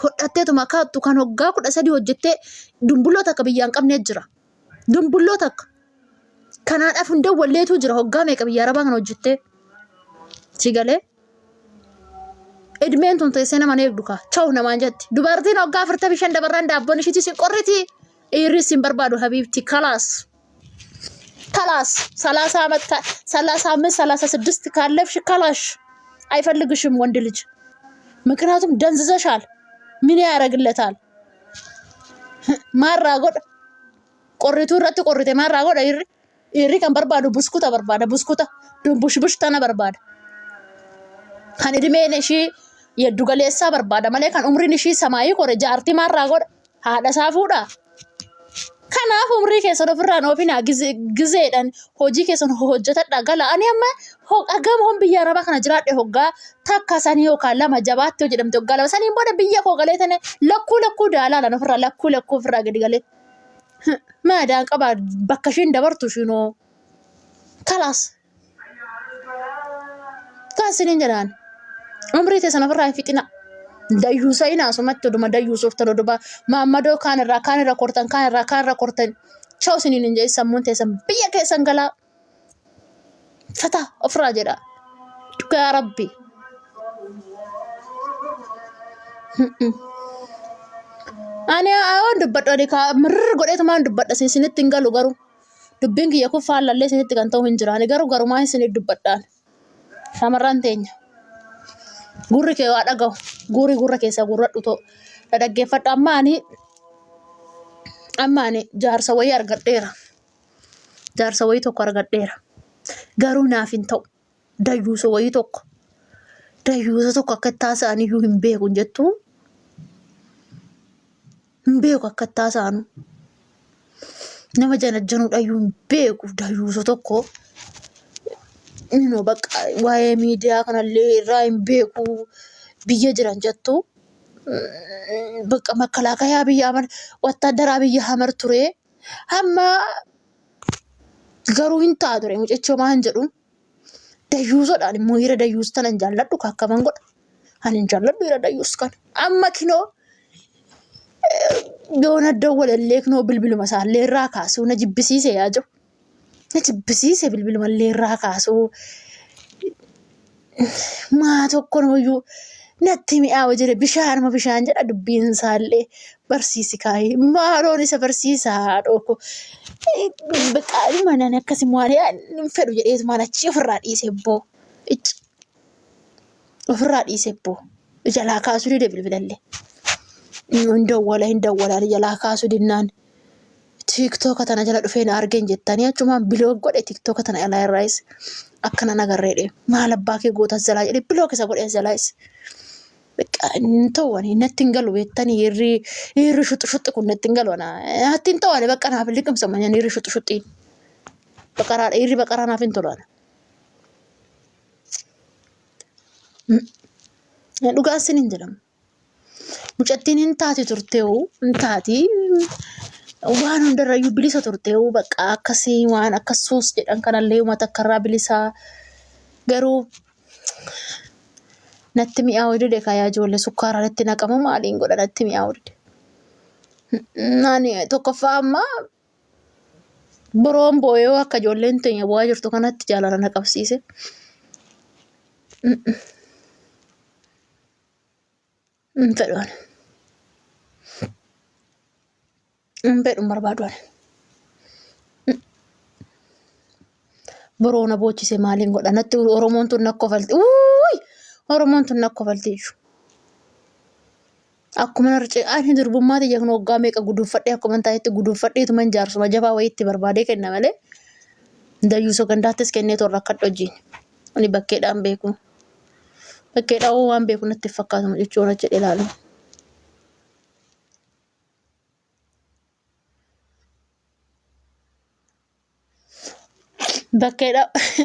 Hodhatteetuma kaattu kan hoggaa 13 hojjettee dumbulloo takka biyyaa hin qabnee jira. Dumbulloo takka. Kanaadhaaf hin dawwalleetu jira hoggaa meeqa biyya arabaa kana hojjettee. Si galee? Idmeen tun teessee nama hin eegdu kaa. Chaw namaan jetti. Dubartiin hoggaa 45 dabarraan daabboon ishiitis hin qorriti. Dhiirris hin barbaadu habiibti. Kalaas. ከላስ 30 ዓመት 35 36 ካለፍሽ ከላሽ አይፈልግሽም ወንድ ልጅ። ምክንያቱም ደንዝዘሻል። ምን ያደርግለታል? ማራ ጎድ ቆሪቱ irratti qorrite maarraa godha dhiirri. Dhiirri kan barbaadu buskuta barbaada buskuta dumbushbush tana barbaada. Kan idmeen ishii yeddu galeessaa barbaada malee kan umriin ishii samaayii kore jaartii maarraa godha haadha isaa fuudha. Kanaaf umrii keessan ofirraan oofinaa gizeedhaan hojii keessan hojjetadhaa gala. Ani amma hagam hon biyya arabaa kana jiraadhe hoggaa takka sanii yookaan lama jabaatti hojjedhamte jedhamte hoggaa lama saniin booda biyya koo galee tane lakkuu lakkuu daalaalan ofirraa lakkuu lakkuu ofirraa gadi galee. Maadaan qabaa bakka ishiin dabartu ishiinoo kalaas. Kan isiniin jedhaan umrii teessan ofirraa hin fixina. Dayyuusa ina asumatti oduma dayyuusuuftan oduma maammadoo kaan irraa kaan irra kortan kaan irraa kaan irra kortan chaw isiniin hin jedhin sammuun teessan biyya keessan galaa fataa ofirraa jedha. Dhugaa rabbi. Ani waan dubbadhu ani kaa mirr godheetumaan dubbadha isinitti hin galu garuu. Dubbiin kiyya kun faallallee isinitti kan ta'u hin jira. Ani garuu garumaa isinitti dubbadhaan. Shamarran teenya. Gurri kee waa dhagahu. Gurri gurra keessaa gurradhu ta'u. Dhaggeeffadhu amma ani amma ani jaarsa wayii argadheera. Jaarsa wayii tokko argadheera. Garuu naaf hin ta'u. Dayyuusa wayii tokko. Dayyuusa tokko akka itti haasa'an iyyuu hin beeku hin jettuu. Hin beeku akka itti haasa'anu. Nama janajjanuudhayyuu hin beeku dayyuusa tokko. Inoo bakka waa'ee miidiyaa kanallee irraa hin beeku biyya jiran jettu. Bakka makkalaakayaa biyya Ahmad wattaaddaraa biyya Hamar ture. Hamma garuu hin ta'a ture mucichi homaa hin jedhu. Dayyuusoodhaan immoo hira dayyuus tana hin jaalladhu kaakkaman godha. Ani hin jaalladhu hira dayyuus kana. Amma kinoo yoona dawwalallee kinoo bilbiluma isaallee irraa kaasuu na jibbisiise yaa jiru. Na jibbisiise bilbilumallee irraa kaasuu. Maa tokko nooyyuu natti mi'aawa jedhe bishaanuma bishaan jedha dubbiin isaallee barsiisi kaayee maaloon isa barsiisa haadhoo koo. Bakka nani akkasi maal hin fedhu jedheetumaan achii ofirraa dhiise boo. Icci ofirraa dhiise boo. Jalaa kaasuu dide bilbilallee. Hin dawwala hin dawwala jalaa kaasuu dinnaan. Tiiktooka tana jala dhufee na argeen jettanii achumaan bilook godhe tiiktooka tana alaa irraayis akkana nagarreedhe maal abbaa kee gootas jalaa jedhe bilook isa godhe jalaayis. Beqqa hin ta'u ani natti hin galu beektanii dhiirri dhiirri shuxi shuxi kun natti hin galu ana natti hin ta'u ani bakka naaf hin liqimsamu ani dhiirri shuxi shuxiin baqaraa dhiirri baqaraa naaf hin tolu ana. Dhugaa isin hin jedhamu. Mucattiin hin taati turteewu hin taati waan hundarrayyuu bilisa turteewu bakka akkasii waan akka suus jedhan kanallee uummata akkarraa bilisaa garuu natti mi'aawu dide kaa yaa ijoollee sukkaaraan itti naqamu maaliin godha natti mi'aawu dide. Ani tokkoffaa amma boroon booyoo akka ijoolleen teenya bu'aa jirtu kanatti jaalala na qabsiise. Hin fedhu ani. Hin fedhu hin barbaadu ani. Boroo na boochise maaliin godha natti Oromoon tun na kofalti. Uuy! Oromoon tun na kofalti iyyuu. Akkuma narce ani durbummaa tiyya kun waggaa meeqa guduunfadhee akkuma taa'etti guduunfadheetuman jaarsuma jabaa wayiitti barbaadee kenna malee dayyuusoo gandaattis kennee toon rakkadhu hojiin. Ani bakkeedhaan beeku. Bakkeedhaan waan beeku natti hin fakkaatu jechuun achi ilaalu. Bakkeedha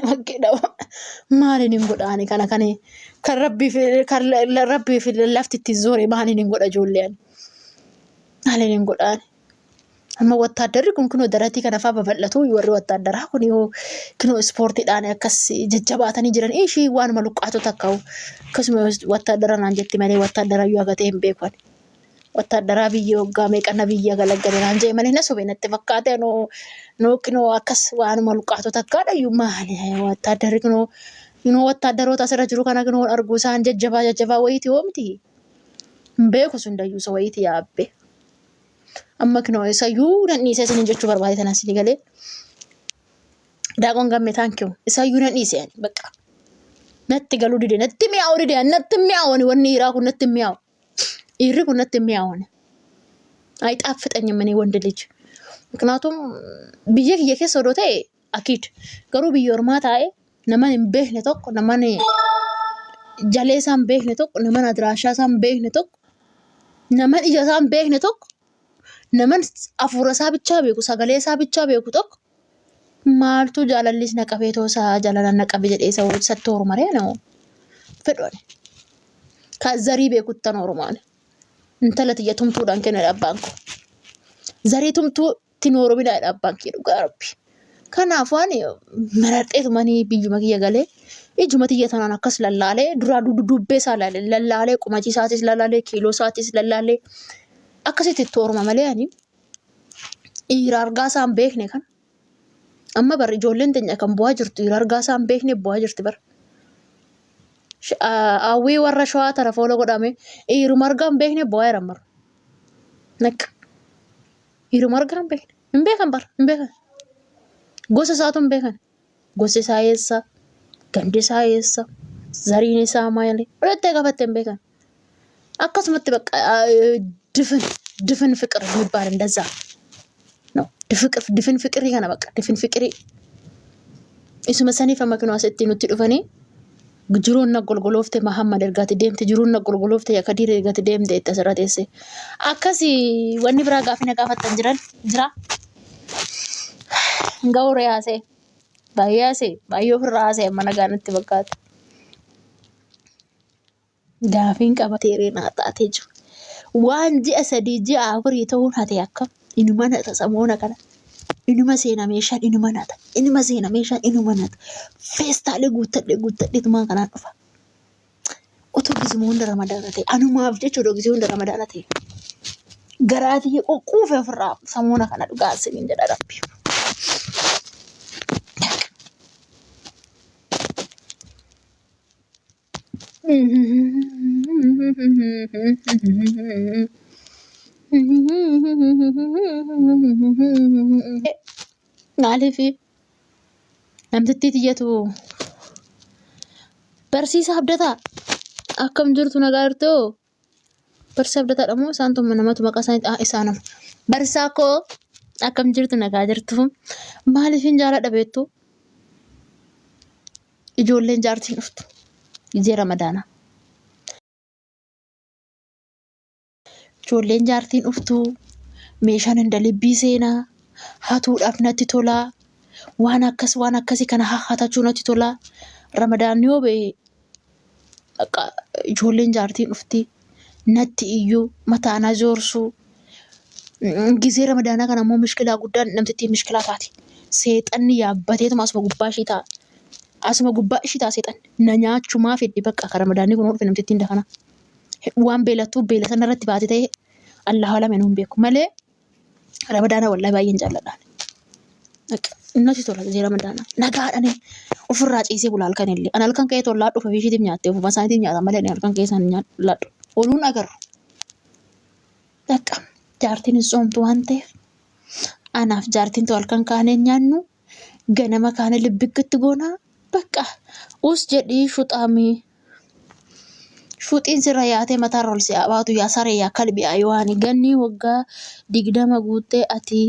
bakkeedha maaliin hin godha ani kana kan kan rabbii fi kan rabbii fi lafti itti zoore maaliin hin godha ijoollee ani maaliin hin godha ani. Amma wattaaddarri kun kunoo daratii kana fa'aa babal'atu warri wattaaddaraa kun yoo kunoo ispoortiidhaan akkas jajjabaatanii jiran ishii waanuma luqqaatu takka akkasuma wattaaddara naan jetti malee wattaaddara iyyuu haga ta'e hin beeku ani. Wattaaddaraa biyya waggaa meeqa na biyya galaggale naan jee malee na sobe natti fakkaate anoo noo kinoo akkas waanuma luqqaatota takkaadha iyyuu maali wattaaddarri kinoo kinoo wattaaddaroota asirra jiru kana kinoo arguu isaan jajjabaa jajjabaa wayiiti hoomti hin beeku sun dayyuusa wayiiti yaabbe. Amma kinoo isayyuu nan dhiisee isiniin jechuu barbaade tanaan isinii galee. Daaqoon gamme thank you. Isayyuu nan dhiise ani bakka. Natti galuu dide natti mi'aawu dide ani natti mi'aawu ani wanni dhiiraa kun natti mi'aawu. Dhiirri kun natti mi'aawu ani. አይጣፍጠኝም እኔ ወንድ ልጅ ምክንያቱም biyya kiyya keessa odoo ta'e akiid garuu biyya ormaa taa'e naman hin beekne tokko naman jalee isaa hin beekne tokko naman adiraashaa isaa hin beekne tokko naman ija isaa hin beekne tokko naman hafuura isaa bichaa beeku sagalee isaa bichaa beeku tokko maaltu jaalallis na qabee too isaa jaalalaan na qabe jedhee isa isatti horuma ree nama fedhu ani. Ka zarii beekuttan horumaani. Intala tiyya tumtuudhaan kenna abbaan koo. Zarii tumtuu ittiin horumina jedha abbaan kee dhugaa rabbi. Kanaafuu ani maradheetumanii biyyuma kiyya galee ijuma tiyya tanaan akkas lallaalee duraa dubbee isaa lallaalee qumatii isaatis lallaalee kiiloo isaatis lallaalee akkasitti itti horuma malee ani dhiira argaa isaa hin beekne kan amma bar ijoolleen teenya kan bu'aa jirtu dhiira argaa isaa hin beekne bu'aa jirti bar. Hawwii warra shawaa tana fooloo godhame dhiiruma argaa hin beekne bu'aa jiran bar. Naqqa dhiiruma argaa hin beekne hin beekan bar hin beekan gosa isaatu hin beekan gosi isaa eessa gandi isaa eessa zariin isaa maali walitti qabatte hin beekan. Akkasumatti በቃ ድፍን ድፍን ፍቅር የሚባል እንደዛ ነው። ድፍን ፍቅሪ kana በቃ ድፍን ፍቅሪ isuma saniif amma kinoo asitti nutti dhufanii jiruun na golgoloofte Mahammad ergaati deemte jiruun na golgoloofte Yakadiir ergaati deemte itti asirra teesse. Akkasi wanni biraa gaafii na gaafattan jiran jira. Gawree haasee baay'ee haasee baay'ee ofirraa haasee amma nagaa natti fakkaata. Gaafiin qabatee naa taatee jiru. Waan ji'a 3 ji'a 4 ta'uun hate akkam inuma nata samoona kana. Inuma seena meeshaan inuma nata. Inuma seena meeshaan inuma nata. Feestaalee guuttadhee guuttadheetumaan kanaan dhufa. Otoo gizuma hunda ramadaana ta'e anumaaf jecha odoo gizee hunda ramadaana ta'e. Garaa tiyya quufe ofirraa samoona kana dhugaa isiniin jedha rabbi. Maaliif namtittii tiyyatu barsiisa abdataa akkam jirtu nagaa jirtu barsiisa abdataadha moo isaan tun namatu maqaa isaanii ah isaa nama barsiisaa koo akkam jirtu nagaa jirtu maaliif hin jaaladha beektu ijoolleen jaartiin dhuftu gizee ramadaanaa. Ijoolleen jaartiin dhuftu meeshaan hin dalibbii seenaa hatuudhaaf natti tolaa waan akkas waan akkasii kana hatachuu natti tolaa ramadaanni yoo ba'e bakka ijoolleen jaartiin dhufti natti iyyuu mataa na joorsuu Gizee ramadaanaa kana immoo mishkilaa guddaan namtittiin mishkilaa taati. Seexanni yaabbateetuma asuma gubbaa ishii taa'a. Asuma gubbaa ishii taa'a seexanni. Na nyaachumaa fedhi bakka akka ramadaanni kun dhufe namtittiin dafana. Waan beelattuu beela sana irratti baate ta'e Allahu alam hin beeku malee ramadaana wallahi baay'een jaalladha. Natti tola gizee ramadaanaa. Nagaadhaan ofirraa ciisee bula halkan illee. Ani halkan ka'ee tollaa dhufa ishiitiif nyaattee ofuma isaaniitiif nyaata malee ani halkan ka'ee isaan nyaadhu. Ooluun agarru. Bakka jaartiin hin soomtu waan ta'eef anaaf jaartiin too halkan kaanee hin nyaannu ganama kaanee libbiggitti goonaa bakka us jedhii shuxaamii shuxiin sirra yaatee mataarra ol si haa baatu yaa saree yaa kalbi yaa yohaani gannii waggaa 20 guuttee ati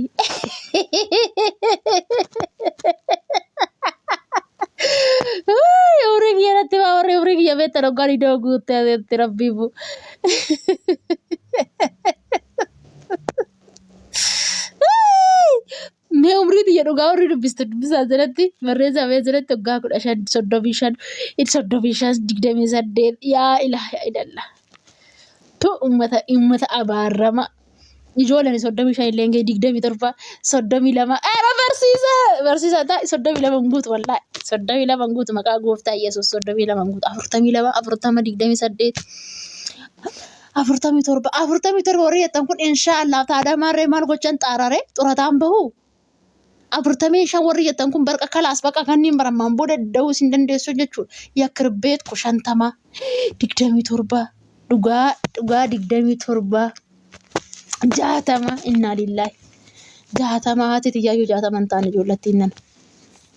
umrii kiyya natti baa warri umrii kiyya beektan waggaa 20 guuttee ateetti rabbiifu. Mee umrii tiyya dhugaa warri dubbistu dubbisaa jalatti barreessaa mee jalatti waggaa 15 35 35 28 yaa ilaah yaa ilallah. Tu ummata ummata abaarama. Ijoolleen 35 illee ga'e 27 32 ara barsiisa barsiisa ta'a 32 hin guutu wallaahi 32 hin guutu maqaa gooftaa Yesuus 32 hin guutu 42 40 28 47, 47 warri jettan kun inshaallah taadaa maarree maal gochan xaararee xurataan bahu. 45 warri jettan kun barqa kalaas baqa kanneen baramaan booda da'uu isin dandeessu jechuudha. Yakkirbeet ku 50, 27, dhugaa dhugaa 27, 60, innaa lillaahi. 60, haati tiyyaayyuu 60 hin taane ijoollattiin nana.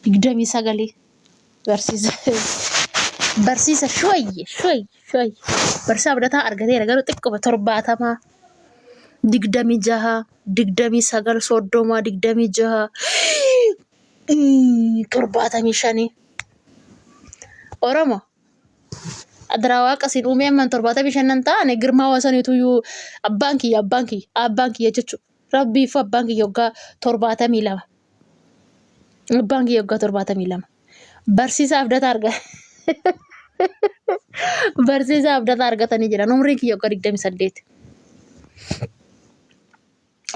29. Barsiisa barsiisa shoyye shoyye shoyye barsiisa Abdataa argateera garuu xiqquma. 70, 26, 29, 30, 26, 75. Oromo adaraa waaqa siin uumee amman 75 nan taane girmaa wasaniituyyuu abbaan kiyya abbaan kiyya abbaan kiyya jechuudha. Rabbiif abbaan kiyya waggaa 72. Abbaan kiyya waggaa 72. Barsiisaa Abdataa arga. Barsiisaa Abdataa argatanii jiran. Umriin kiyya waggaa 28.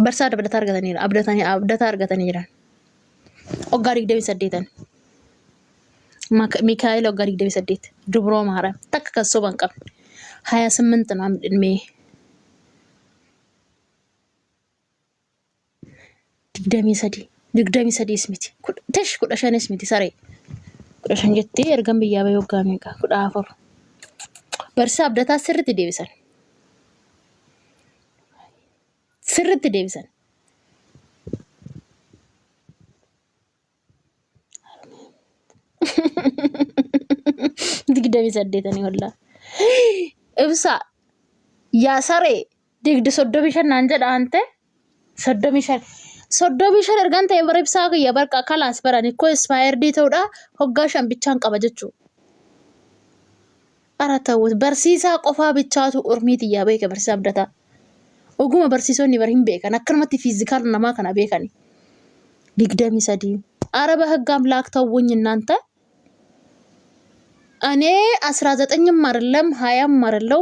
Barsiisaa Abdataa argatanii abdatanii Abdataa argatanii jiran. Waggaa 28. Mikaa'el waggaa 28. Dubroo Maariyaam takka kan soba hin qabne. 28 ነው ዕድሜ። 23, 23s miti, tish, 15s miti, saree, 15 jettee ergan biyyaa bahee waggaa meeqa? 14. Barsiisaa Abdataa sirriitti deebisan. Sirriitti deebisan. 28nii wallaa. Ibsaa yaa saree, 35 naan jedha ante 35. 35 ergan ta'e bara ibsaa kiyya barqa kalaas baran ikkoo expired ta'uudha hoggaa 5 bichaan qaba jechuudha. Ara ta'u barsiisaa qofaa bichaatu urmii tiyyaa beeka barsiisaa Abdataa. Oguma barsiisonni bar hin beekan akkanumatti physical namaa kana beekani. 23. አረ በህግ አምላክ ተውኝ እናንተ። እኔ 19ም አይደለም 20ም አይደለው።